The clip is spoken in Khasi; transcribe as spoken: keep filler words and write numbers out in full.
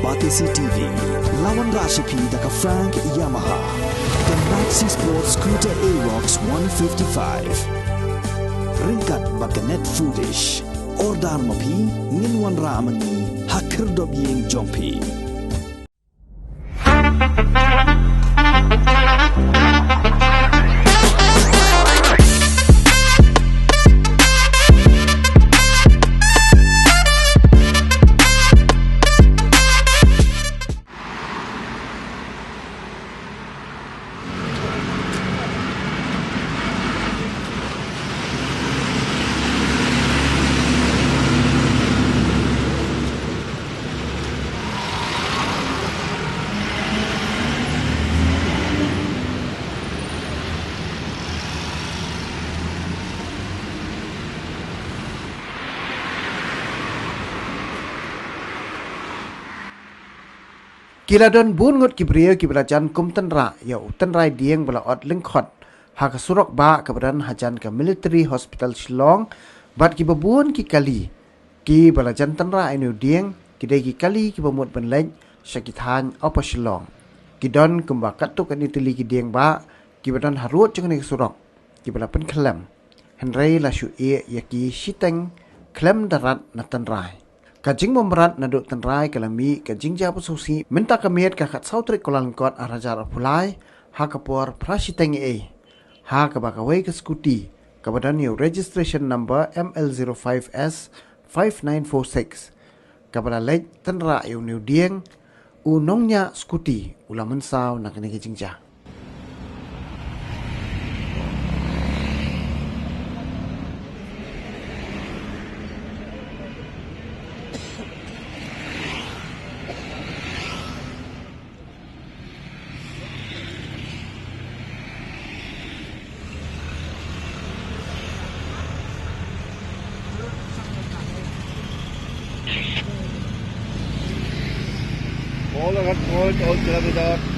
Batesi T V, la wanrah sha phi da ka Frank Yamaha, ka Maxi Sport Scooter Aerox one fifty-five. Ryngkat bad ka Net Foodish. Order ma phi, ngin wanrah ma ngi ha khyrdop ïing jong phi. Ki la don bun ngut ki briew kiba la jan kum tynrah ïa u tynrai dieng ba la ot lyngkhot ha ka surok bah kaba don hajan ka Military Hospital Shillong, bad kiba bun ki kali kiba la jan tynrah ïa une u dieng ki dei ki kali kiba mut ban leit sha ki thaiñ Upper Shillong. Ki don kumba katto katne tylli ki dieng bah kiba don harud jong kane ka surok kiba la pynkhyllem, hynrei la shu ïeh ïa ki shiteng khlem da rat na tynrai. Ka jingbymrat naduh tynrai ka la mih ka jingjia ba sngewsih mynta ka miet ka khatsaw tarik Kyllalyngkot arhajar arphew lai, ha ka por phra shiteng eiei, ha kaba kawei ka scooty kaba don ïa u registration number M L zero five S five nine four six, kaba la leit tynrah ïa une u dieng, u nongñiah scooty u la mynsaw na kane ka jingjia. All around, all, all kilometer.